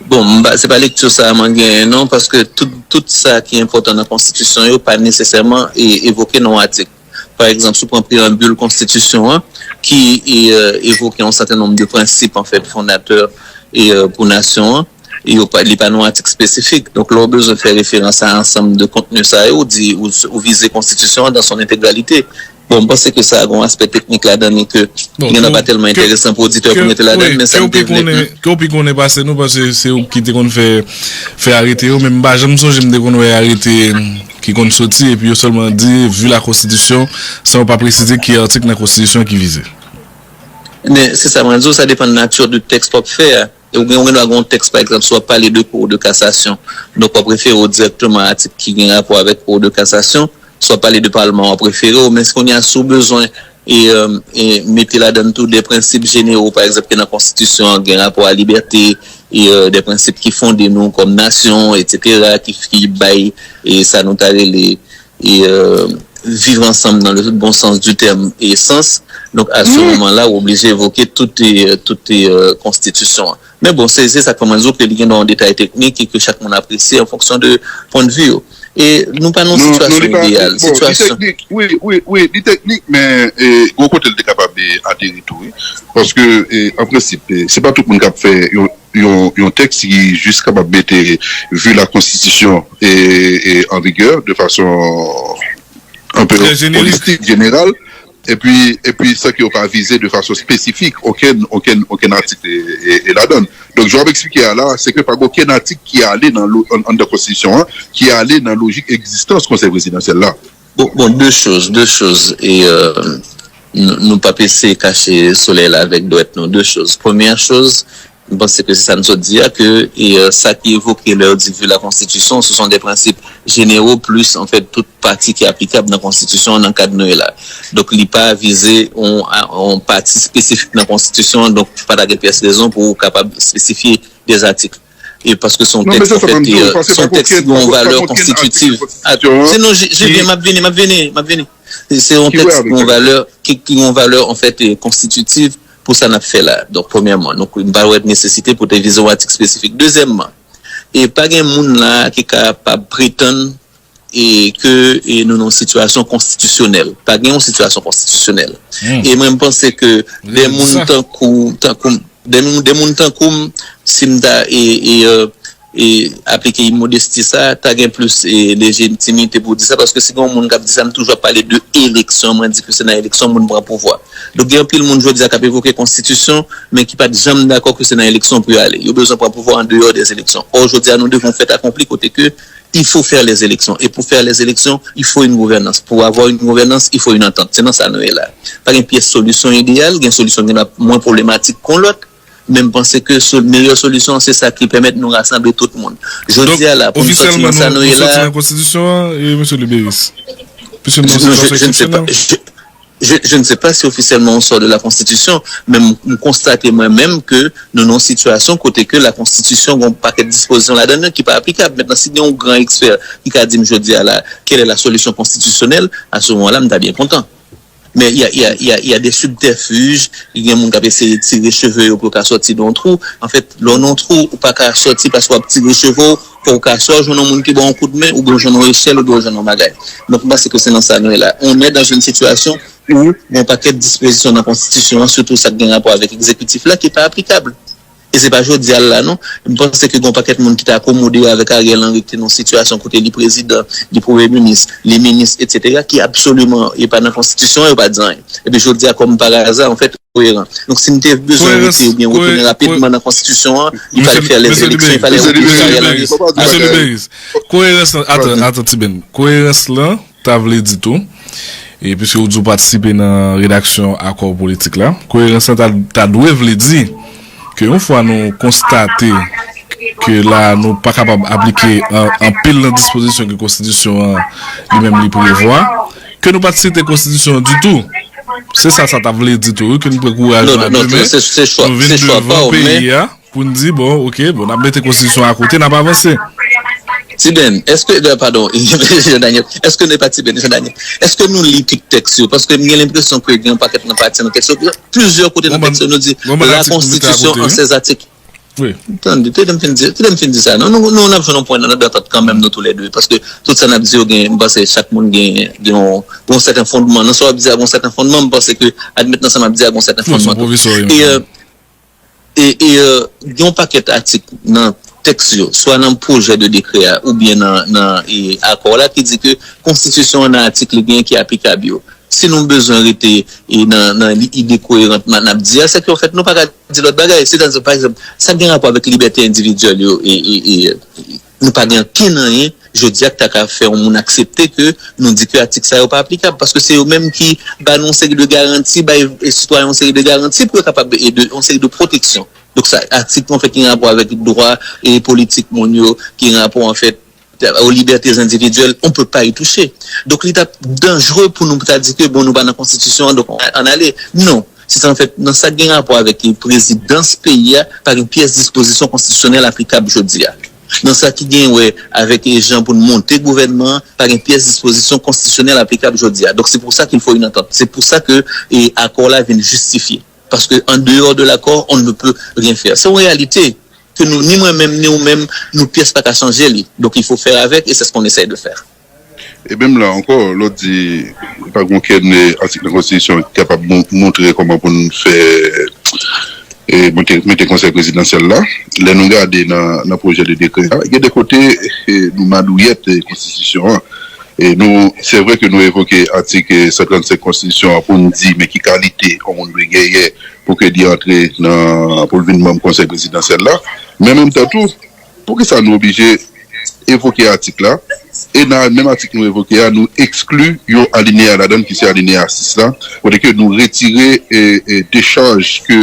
Bon, m pa, se pa lekti sa a mwen genyen non, paske tout, tout sa ki enpòtan nan konstitisyon yo pa nesesèman e, evoke nan yon atik. Pa egzanp, si w pran preyanbil konstitisyon an, ki e, evoke yon sèten nonb de prensip, anfèt, fondatè e, pou nasyon an, e yo pa, li pa nan yon atik espesifik. Donk, lè w bezwen fè referans a ansanm de kontni sa yo, ou di, ou, ou vize konstitisyon an dans son intégralité. Bon, m panse ke sa gen yon aspè teknik ladan li ke li pa tèlman enteresan pou oditè pou mete ladan, men sa m te vle. Ke w pi konnen pase nou, paske se ou ki te konn fè, fè arete yo, men m pa janm sonje m te konn wè arete ki konn soti, epi yo sèlman di, vu la constitution, san yo pa presize ki atik nan konstitisyon ki vize. Men se sa mwen di w, sa depann nati de tèks w ap fè a. E ou gen, ou gen dwa gen yon tèks, pa egzanp, si w ap pale de Cour de cassation, donk w ap refere w dirèkteman a atik ki gen rapò avèk Cour de cassation, si w ap pale de palman, w ap refere w, men kounye a, si w bezwen e, e mete ladan tou de prensip jenewo, pa egzanp, ki nan konstitisyon an, gen rapò a libète, e de prensip ki fonde nou kòm nasyon, etsetera, ki, ki bay e sa nou ta rele e, euh, vivre ensemble dans le bon sens du terme e sans. Donk, a se moman la, ou oblije evoke tout, e, tout, e, euh, konstitisyon an. Men bon, se, se sa k fè mwen di w ke li gen yon detay teknik e ke chak moun apresye an fonksyon de pwennvi yo. E nou pa nan yon sitiyasyon ideyal. Sitiyasyon. Wi, wi, wi, li teknik, men e, gon kote l te kapab e, ateri tou, wi. Paske, e, an prensip, e, se pa tout moun k ap fè yon yon, yon tèks ki jis kapab mete vu la constitution e, e, en vigueur de façon un peu holistique, générale, epi, epi san ke yo pa vize de façon spesifik okenn, okenn, okenn atik e, e, e ladan l. Donk, jan w ap eksplike a la, se ke pa gen okenn atik ki ale nan lo, an, anndan konstitisyon an, ki ale nan lojik egzistans konsèy prezidansyèl la. Bon, bon, de choz, de choz, e, euh, nou, nou p ap eseye kache solèy la avèk dwèt nou. De choz. Premyè choz, m panse ke se sa n sot di a, ke e, euh, sa ki evoke lè yo di vu la constitution, ce sont des principes généraux plus, en fait, tout pati ki aplikab nan konstitisyon an nan kad nou ye la. Donk, li pa vize yon, yon pati espesifik nan konstitisyon an, donk, pa ta gen pyès rezon pou w kapab espesifye de atik. E paske se yon tèks, an fèt, se yon tèks ki gen yon valè konstititif. Sinon, Jilyen, m ap vini, m ap vini, m ap vini. Se yon tèks ki gen yon valè, ki, ki gen yon valè, an fèt, e, konstititif pou sa n ap fè la. Donk, premyèman, nou, m pa wè nesesite pou te vize yon atik espesifik. Dezyèmman, e pa gen moun la ki kapab pretann e ke e nou nan yon sitiyasyon konstitisyonèl. Pa gen yon sitiyasyon konstitisyonèl. E mwen, m panse ke de moun tankou, tankou, de moun, de moun tankou m, si m ta e, e, euh, e aplike modesti sa, ta gen plis e lejitimite pou di sa, paske si gen yon moun k ap di sa, m toujou ap pale de eleksyon, mwen di ke se nan eleksyon moun pran pouvwa. Donk, gen anpil moun jodi a k ap evoke konstitisyon, men ki pa t janm dakò ke se nan eleksyon pou yo ale. Yo bezwen pran pouvwa an deyò dè eleksyon. Or, jodi a, nou devon fèt akonpli kote ke il faut faire les élections. Et pour faire les élections, il faut une gouvernance. Pour avoir une gouvernance, il faut une entente. Se nan sa nou ye la. Pa gen pyès solisyon ideyal, gen solisyon ki gen mwen pwoblematik kon lòt, men m panse ke so, meyè solisyon an, se sa ki pèmèt nou rasanble tout moun. Jodi a la, pou n sòti nan sa nou ye la. Donk, ofisyèlman, nou, nou sòti nan konstitisyon an, e, mesye Libériste? Piske nou nan sitiyasyon eksepsyonèl. Je, je ne sais pas si officiellement on sort de la constitution, men m, m konstate mwen menm ke nou nan yon sitiyasyon kote ke la konstitisyon gen yon pakèt dispozisyon ladan l ki pa aplikab. Mentnan, si gen yon gran ekspè ki ka di m jodi a la, quelle est la solution constitutionnelle, à ce moment-là, m ta byen kontan. Men y a, y a, y a, y a des subterfuges, gen moun k ap eseye tire cheve yo pou yo ka sòti nan yon twou. Anfèt, lè w nan yon twou, ou pa ka sòti paske w ap tire cheve w, fò w ka swa w jwenn yon moun ki ba w yon kout men, oubyen w jwenn yon echèl, oubyen w jwenn yon bagay. Donk, m panse ke se nan sa nou ye la. On est dans une situation où gen yon pakèt dispozisyon nan konstitisyon an, sitou sa k gen rapò avèk egzekitif la, ki pa aplikab. E se pa jodi a l la non. M panse ke gen yon pakèt moun ki te akomode yo avèk Ariel Henry ki te nan yon sitiyasyon kote li prezidan, li premye minis, li minis, etsetera, ki absoliman e pa nan konstitisyon an, yo pa di anyen. Epi jodi a, kòm pa aza, anfèt, koeran. Donk, si m te bezwen rete oubyen retounen rapidman nan konstitisyon an, li fale fè lè eleksyon, li fale retire Ariel Henry. Mesye Liberis, koerans lan, atan, atan, Tiben. Koerans lan, ta vle di tou, e piske ou di ou patisipe nan redaksyon akò politik la, koerans lan ta, ta dwe vle di ke yon fwa nou konstate ke la nou pa kapab aplike an- anpil nan dispozisyon ke konstitisyon an li menm li prevwa, ke nou pa t site konstitisyon an ditou. Se sa sa ta vle di tou, wi, ke nou pran kouraj nou a de men, nou vin devan peyi a. Pou n di, bon, oke, bon, n ap mete konstitisyon an akote, n ap avanse. Tiben, èske, eh, padon, Jean Daniel, èske nou pa Tiben, Jean Daniel, èske nou li tout tèks yo? Paske m gen lenpresyon ke gen yon pakèt nan pati nan tèks yo, plizyè kote nan tèks yo, nou di la constitution en ses articles. Tande, kite m fin di, kite m fin di sa. Non, nou, nou, n ap jwenn yon pwen nan dantant kanmenm, nou toulède. Paske tout sa n ap di yo gen, m panse chak moun gen, gen yon, yon sèten fondman. Nan sa w ap di a gen yon sèten fondman, m panse ke admèt nan sa m ap di a gen yon sèten fondman tou. E, e, e, euh, gen yon pakèt atik nan tèks yo, swa nan pwojè de dekrè a, oubyen nan, nan, e, akò la, ki di ke konstitisyon an nan atik li genyen ki aplikab yo. Si nou bezwen rete, e, nan, nan li- ide koerant n ap di a, se ke, anfèt, nou pa ka di lòt bagay. Sètadi, pa egzanp, sa gen rapò avèk libète endividyèl yo, e, e, e, nou pa gen okenn anyen jodi a k ta ka fè yon moun aksepte ke nou di ke atik sa yo pa aplikab, paske se yo menm ki ba nou yon seri de garanti, bay, e, sitwayen yon seri de garanti pou yo kapab, e, de, yon seri de pwoteksyon. Donk, sa, atik, anfèt, ki gen rapò avèk dwa e politik moun yo, ki gen rapò, anfèt, aux libertés individuelles, on peut pas y toucher. Donk, li t ap danjere pou nou ta di ke, bon, nou pa nan konstitisyon an, donk, ann ale. Non. Se sa, anfèt, nan sa k gen rapò avèk prezidans peyi a, pa gen pyès dispozisyon konstitisyonèl aplikab jodi a. Nan sa ki gen wè avèk, e, jan pou n monte gouvènman an, pa gen pyès dispozisyon konstitisyonèl aplikab jodi a. Donk, c'est pour ça qu'il faut une entente. C'est pour ça que, e, akò la vin jistifye. Paske en dehors de l'accord, on ne peut rien faire. Se yon reyalite ke nou, ni mwen menm, ni ou menm, nou pyès pa ka chanje li. Donk, il faut faire avec, et c'est ce qu'on essaie de faire. E menm la ankò, lè w di pa gen okenn, e, atik nan konstitisyon ki kapab mon- montre kòman pou n fè, e, monte, mete konsèy prezidansyèl la. Lè nou gade nan, nan pwojè de dekrè a, gen de kote, e, nou madouyèt, e, konstitisyon an. E nou, se vre ke nou evoke atik, e, san trannsenk konstitisyon an pou n di men ki kalite yon moun dwe genyen pou ke li antre nan, pou l vin manm konsèy prezidansyèl la. Men an menm tan tou, poukisa nou oblije evoke atik la? E nan menm atik nou evoke a, nou ekskli yon alineya ladan l ki se alineya sis la, kote ke nou retire, e, e, dechaj ke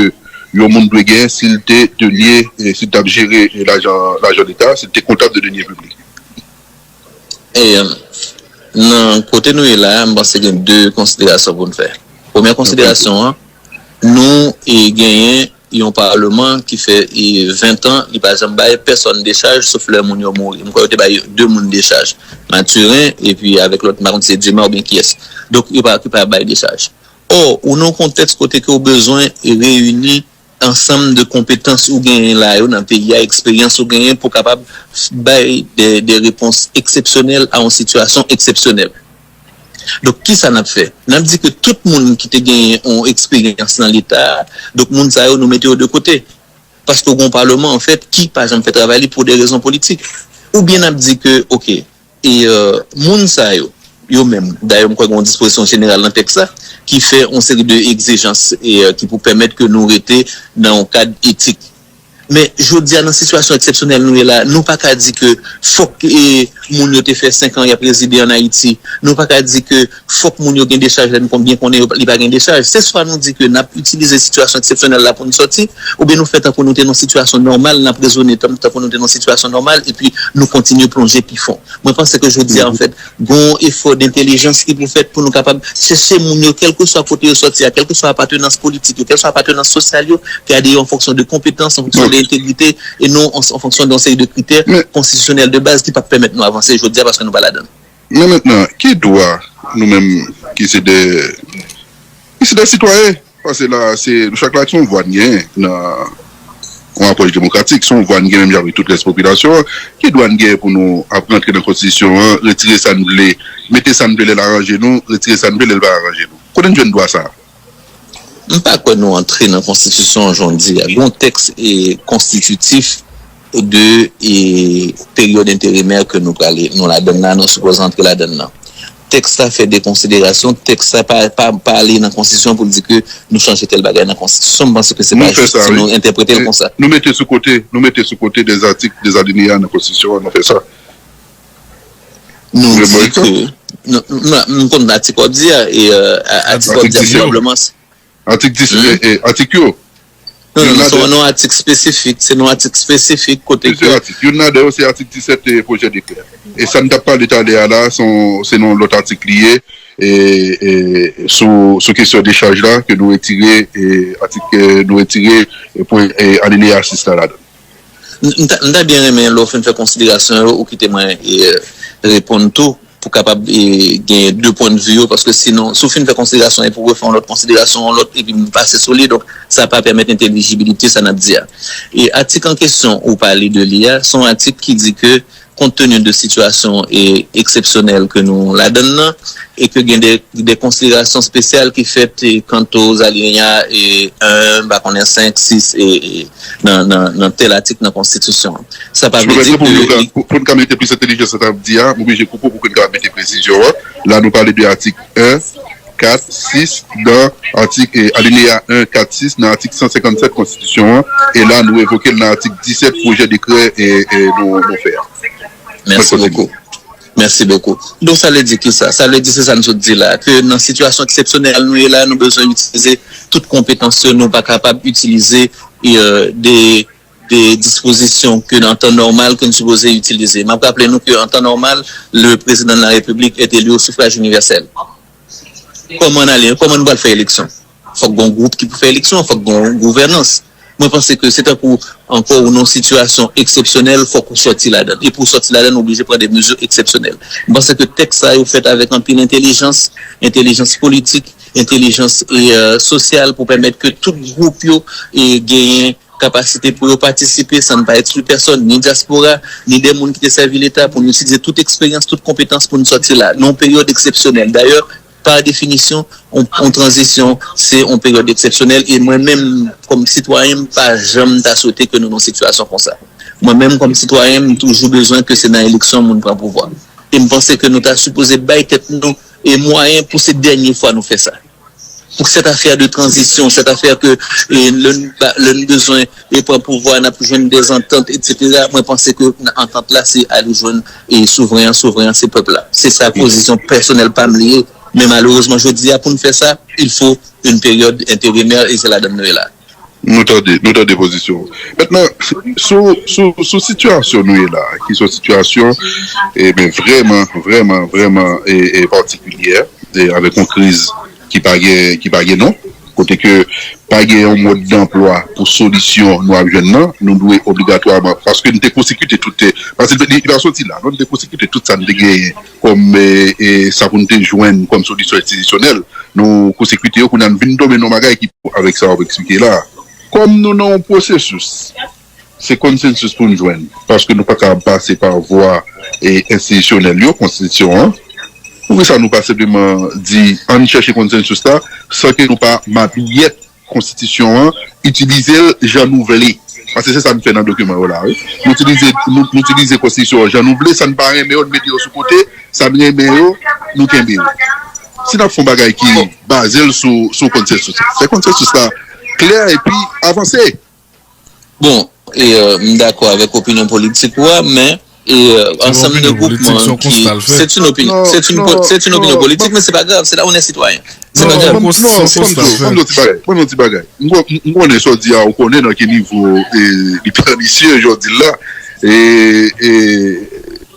yon moun dwe genyen si l te denye, e, si l t ap jere, e, lajan, lajan Leta, si l te kontab de denye piblik. E, nan kote nou ye la a, m panse gen de konsiderasyon pou n fè. Premyè konsiderasyon an, nou, e, genyen yon palman ki fè, e, ven tan, li pa janm bay pèsonn dechaj, sof lè moun yo mouri. M kwè yo te bay de moun dechaj. Mathurin, epi avèk lòt, m pa konn si se Dumas oubyen kiyès. Donk, yo pa, yo pa bay dechaj. Ò, ou nan yon kontèks kote ke w bezwen reyini ansanm de konpetans ou genyen la yo nan peyi a, eksperyans ou genyen pou kapab bay de, de repons eksepsyonèl a yon sitiyasyon eksepsyonèl. Donk, kisa n ap fè? N ap di ke tout moun ki te genyen yon eksperyans nan Leta a, donk moun sa yo, nou mete yo de kote. Paske w gen yon palman, anfèt, ki pa janm fè travay li pou de rezon politik. Oubyen n ap di ke, oke, e, euh, moun sa yo, yo menm, dayè, m kwè gen yon dispozisyon jeneral nan tèks la, ki fè yon seri de egzijans e, euh, ki pou pèmèt ke nou rete nan yon kad etik. Men, jodi a, nan sitiyasyon eksepsyonèl nou ye la, nou pa ka di ke fòk, e, moun yo te fè senk an y ap rezide ann Ayiti. Nou pa ka di ke fòk moun yo gen dechaj lè n kon- byen konnen yo, li pa gen dechaj. Se swa nou di ke n ap itilize sitiyasyon eksepsyonèl la pou n sòti, oubyen nou fè tankou nou te nan sitiyasyon nòmal, n ap rezone tan- tankou nou te nan sitiyasyon nòmal, epi nou kontinye plonje pi fon. Mwen panse ke jodi a, anfèt, gen yon efò dentèlijans ki pou fèt pou nou kapab chèche moun yo, kèlkeswa kote yo sòti a, kèlkeswa apatenans politik yo, kèlkeswa apatenans sosyal yo, gade yo an fonksyon de konpetans, an fonksyon de entegrite, e non an, an fonksyon de yon seri de kritè konstitisyonèl de baz ki p ap pèmèt nou avanse jodi a paske nou pa ladan l. Men mentnan, ki dwa nou menm ki se de, De sitwayen, paske la, se, nou chak la, se yon vwa n gen nan yon apwòch demokratik, se yon vwa n gen menm jan avèk tout rès popilasyon an. Ki dwa n gen pou nou ap rantre nan konstitisyon an, retire sa n vle, mete sa n vle lè l aranje nou, retire sa n vle lè l pa aranje nou? Kote n jwenn dwa sa a? M pa kwè nou antre nan konstitisyon an jan w di a. Gen yon tèks e, konstititif de e, peryòd enterimè ke nou prale, nou ladann nan, nou sipoze antre ladann nan. Tèks la fè de konsiderasyon, tèks la pa, pa, pa ale nan konstitisyon pou l di ke nou chanje tèl bagay nan konstitisyon. M panse ke se pa jis si nou entèprete l konsa. Nou mete sou kote, nou mete sou kote de zatik, de alineya nan konstitisyon an, nou fè sa. Nou di ke, nou, nou, nou, nou konn atik w ap di a, e, e, atik w ap di a, probableman. Atik dis, e, e, atik yo. Non, non, se yon atik espesifik, se yon atik espesifik kote ke. Plizyè atik. Youn ladan yo se atik disèt, e, pwojè dekrè. E sa n t ap pale talè a la, se yon, se nan lòt atik li ye, e, e, sou, sou kesyon dechaj la, ke nou retire, e, atik, e, nou retire, e, pwen, e, alineya sis la ladan. M ta byen renmen lè w fin fè konsiderasyon yo, ou kite mwen reponn tou pou kapab genyen de pwennvi yo, paske sinon, si w fin fè konsiderasyon epi w refè yon lòt konsiderasyon, yon lòt, epi m pase sou li, donk sa pa pèmèt entèlijibilite sa n ap di a. E atik an kesyon ou pale de li a, se yon atik ki di ke, kont teni de sitiyasyon e eksepsyonèl ke nou ladann nan, e ke gen de, de konsiderasyon espesyal ki fèt e kanto alineya e en, m pa konnen senk, sis e, e nan, nan, nan tèl atik nan konstitisyon an. Sa pa vle di ke. Pou, pou n ka mete plis entèlijans nan sa n ap di a, m oblije koupe w pou ke n kapab mete presizyon an. La nou pale de atik en, kat, sis nan atik, e, alineya en, kat, sis nan atik san senkann sèt konstitisyon an, e la nou evoke l nan atik disèt pwojè dekrè, e, e nou, nou fè a. Mèsi bokou. Mèsi bokou. Donk sa vle di kisa? Sa vle di se sa n sot di la, ke nan sitiyasyon eksepsyonèl nou ye la, nou bezwen itilize tout konpetans yo, nou pa kapab itilize e, de, de dispozisyon ke an tan nòmal ke n sipoze itilize. M ap raple nou ke an tan nòmal, le président de la République est élu au suffrage universel. Kòman n ale, kòman nou pral fè eleksyon? Fòk gen yon gwoup ki pou fè eleksyon, fòk gen yon gouvènans. Mwen panse ke se tankou ankò ou nan yon sitiyasyon eksepsyonèl, fòk ou sòti ladan. E pou w sòti ladan, ou oblije pran de mezi eksepsyonèl. Mwen panse ke tèks sa yo fèt avèk anpil entèlijans, entèlijans politik, entèlijans e, e, sosyal pou pèmèt ke tout gwoup yo e, genyen kapasite pou yo patisipe san n pa ekskli pèsòn, ni dyaspora, ni de moun ki te sèvi Leta, pou nou itilize tout eksperyans, tout konpetans pou nou sòti la. Nan yon peryòd eksepsyonèl. Dayè, pa definisyon, yon, yon tranzisyon, se yon peryòd eksepsyonèl. E mwen menm, kòm sitwayen, m pa janm ta swete ke nou nan sitiyasyon konsa. Mwen menm, kòm sitwayen, m toujou bezwen ke se nan eleksyon moun pran pouvwa. E m panse ke nou ta sipoze bay tèt nou e mwayen pou se dènye fwa nou fè sa. Pou cette affaire de transition, cette affaire ke e, lè n ba- lè n bezwen e pran pouvwa, n ap jwenn de zantant, etsetera. Mwen panse ke antant la se ale jwenn e souvren an, souvren an se pèp la. Se sa pozisyon pèsonèl pa m li ye. Men malerezman jodi a pou n fè sa, il faut une période intérimaire e se ladan n nou ye la. Nou tande, nou tande pozisyon w. Mentnan, sou, sou, sou sitiyasyon nou ye la, ki se yon sitiyasyon e, ben, vrèman, vrèman, vrèman e, e, patikilyè, e, avèk yon kriz ki pa gen, ki pa gen non, kote ke pa gen yon mòd danplwa pou solisyon nou ap jwenn nan, nou dwe obligatwaman, paske n te konsekite tout, paske li, li pa soti la, non, n te konsekite tout sa n te genyen kòm e, e, sa pou n te jwenn kòm solisyon enstitisyonèl, nou konsekite yo, kounye a n vin tonbe nan yon bagay ki avèk sa w ap eksplike la. Kòm nou nan yon pwosesis, se konsensis pou n jwenn, paske nou pa ka pase pa vwa e, enstitisyonèl yo, konstitisyon an. Poukisa nou pa senpleman di, ann chèche konsensis la, san ke nou pa madouyèt konstitisyon an, itilize l jan nou vle? Paske se sa n fè nan dokiman yo la, wi. Nou itilize, nou, nou itilize konstitisyon an jan nou vle, sa n pa renmen yo, n mete yo sou kote, sa n renmen yo, nou kenbe yo. Si n ap fè yon bagay ki baze l sou, sou konsensis, fè konsensis la klè epi avanse. Bon, e, e, m dakò avèk opinyon politik ou a, men e, e, ansanm de gwoupman ki. C'est une opinion, c'est une, c'est une opinion politique, men se pa grav, se la on est citoyen. Se pa grav. Mwen yon ti bagay, mwen yon ti bagay. M konnen sa w di a, ou konnen nan ki nivo e, li pèmisye, jan w di l la. E, e,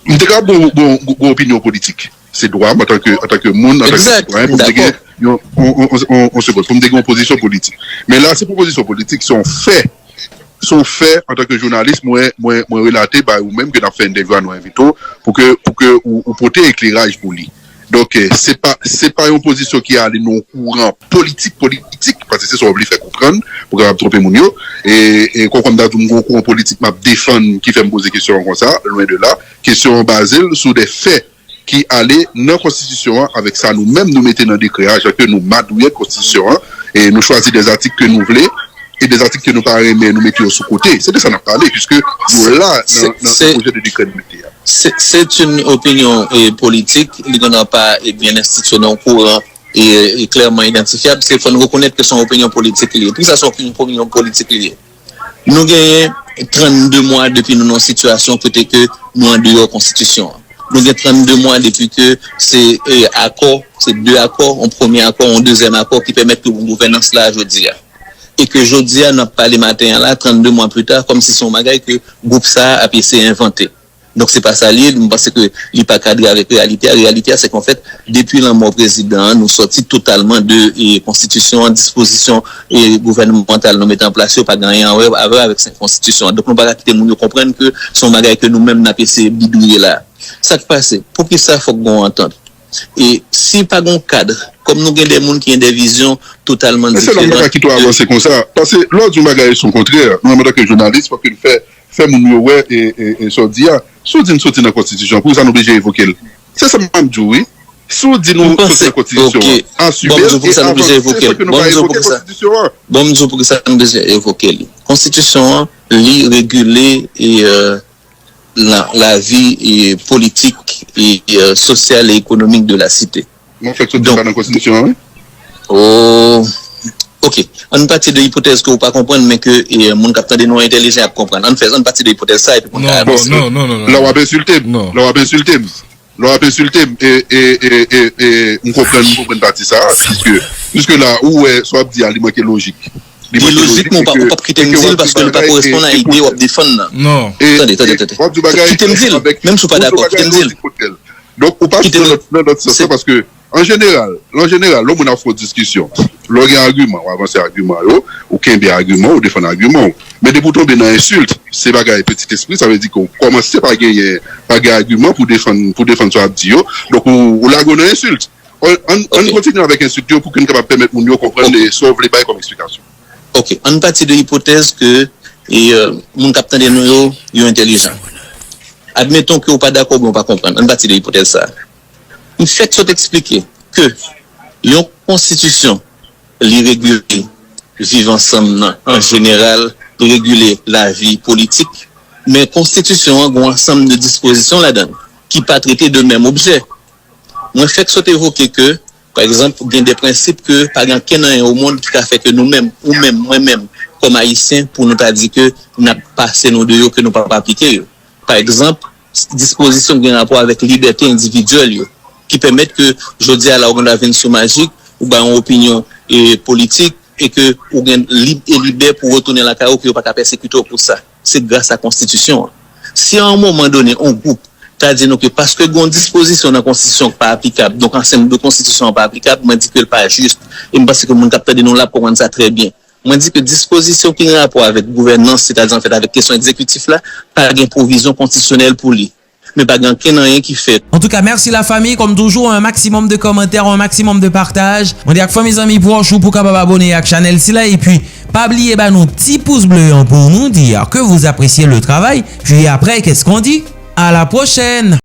m te ka bon, bon, bon opinyon politik. Se dwa m antanke, antanke moun, antanke sitwayen, pou m te gen yon, yon, yon, yon, yon, yon segond, pou m te gen yon pozisyon politik. Men la, se pou pozisyon politik, se yon fè. Se yon fè, antanke jounalis, mwen, mwen, mwen relate bay ou menm ke n ap fè entèvyou a, nou envite w, pou ke, pou ke ou, ou pote ekleraj pou li. Donk, eh, se pa, se pa yon pozisyon ki ale nan yon kouran politik, politik, paske se sa w vle fè konprann, pou kapab twonpe moun yo. E, e konprann m ta di w m gen yon kouran politik m ap defann ki fè m poze kesyon an konsa, lwen de la. Kesyon an baze l sou de fè ki ale nan konstitisyon an avèk sa nou menm nou mete nan dekrè a, jan ke nou madouye konstitisyon an, e nou chwazi de atik ke nou vle, e de atik ke nou pa renmen, nou mete yo sou kote. Se de sa n ap pale, piske yo la nan, nan, nan pwojè de dekrè nou mete a. C'est une opinion eh, politique, li gen pa eh, bien institué dans le courant et, et clairement identifiable. Se fò nou rekonèt ke se yon opinyon politik li ye. Poukisa se yon opinyon politik li ye? Nou genyen trannde mwa depi nou nan sitiyasyon kote ke nou andeyò konstitisyon an. Nou gen trannde mwa depi ke se eh, akò, se de akò, yon premye akò, yon dezyèm akò ki pèmèt ke bon gouvènans la jodi a. E ke jodi a n ap pale maten an la, trannde mwa pita, kòmsi se yon bagay ke gwoup sa a ap eseye envante. Donk se pa sa l ye, m panse ke li pa kadre avèk reyalite a. Reyalite a se ke anfèt, depi lanmò prezidan an, nou sòti totalman de e, konstitisyon an, dispozisyon e, gouvènmantal nou mete an plas yo pa gen anyen a wè avè avèk konstitisyon an. Donk nou pa ka kite moun yo konprann ke se yon bagay ke nou menm n ap eseye bidouye la. Sa k pase? Poukisa fòk gen yon antant? E si pa gen yon kad, kòm nou gen de moun ki gen de vizyon totalman diferan. Men se lòm pa ka kite w avanse konsa. Paske lè w di yon bagay e son kontrè, nou menm antanke jounalis, fòk nou fè fè moun yo wè e, e, e sa w di a. Si w di n soti nan konstitisyon an, poukisa n oblije evoke l? Se sa m ap di w wi. Si w di nou soti nan konstitisyon an, asime l e avanse san ke nou pa evoke konstitisyon an. Bon, m di w poukisa n bezwen evoke li. Konstitisyon an, li regile e euh, la, la vie et politique et euh, sociale et économique de la cité. Mwen fèk soti pa nan konstitisyon an, wi. Oh, ok. Ann pati de ipotèz ke ou pa konprann, men ke e, moun k ap tande nou entèlijan ap konprann. Ann fè, ann pati de ipotèz sa, epi pou n ka avanse. Non, non, non, non, non. Lè w ap ensilte m, non. Lè w ap ensilte m, lè w ap ensilte m, e, e, e, e, e, m konprann, m konprann pati sa a, piske, piske la, ou wè, sa w ap di a, li manke lojik. Li lojik, men ou p ap kite m di l paske l pa koresponn a ide w ap defann nan. Non. Tande, tande, tande. Kite m di l, menm si w pa dakò, kite m di l. Donk, ou pa sot nan lòt sans lan, paske, an jeneral, an jeneral, lè yon moun ap fè yon diskisyon, lè w gen agiman, w avanse agiman yo, ou kenbe agiman, ou defann agiman w. Men depi w tonbe nan ensilt, se bagay petit esprit, sa vle di ke w kòmanse pa genyen, pa gen agiman pou defann, pou defann sa w ap di yo. Donk, ou, ou lage w nan ensilt. Ann, ann, ann kontinye avèk ensilt yo pou ke n kapab pèmèt moun yo konprann sa w vle bay kòm eksplikasyon. Ok, ann pati de ipotèz ke e, euh, moun k ap tande nou yo, yo entèlijan. Admeton ke w pa dakò oubyen w pa konprann. Ann pati de ipotèz sa a. M fèk sot eksplike ke yon konstitisyon, li regile viv ansanm nan an jeneral, li regile lavi politik, men konstitisyon an gen yon ansanm de dispozisyon ladan l ki pa trete de menm objè. Mwen fèk sot evoke ke, pa egzanp, gen de prensip ke pa gen okenn anyen o mond ki ka fè ke nou menm, ou menm, mwen menm, kòm Ayisyen, pou nou ta di ke n ap pase nou de yo, ke nou p ap aplike yo. Pa egzanp, dispozisyon ki gen rapò avèk libète endividyèl yo, ki pèmèt ke jodi a la ou gen dwa vin sou Majik, ou bay yon opinyon e, politik, e ke ou gen lib e libè pou w retounen lakay ou, ke yo pa ka pèsekite w pou sa. Se gras a konstitisyon an. Si a yon moman done, yon gwoup ta di nou ke paske gen yon dispozisyon nan konstitisyon ki pa aplikab, donk ansanm de konstitisyon an pa aplikab, mwen di ke l pa jis, e m panse ke moun k ap tande nou la ap konprann sa trè byen. Mwen di ke dispozisyon ki gen rapò avèk gouvènans, sètadi anfèt avèk kesyon egzekitif la, pa gen pwovizyon konstitisyonèl pou li. Men pa gen okenn anyen ki fèt. Antouka, mèsi lafanmi, kòm toujou, un maximum de commentaires, un maximum de partage. Mande ak fanmi, zanmi, pwòch ou pou kapab abone ak chanèl sila, epi pa bliye ba nou ti pous ble an pou nou di ke vous appréciez le travail. Puis après, qu'est-ce qu'on dit? À la prochaine!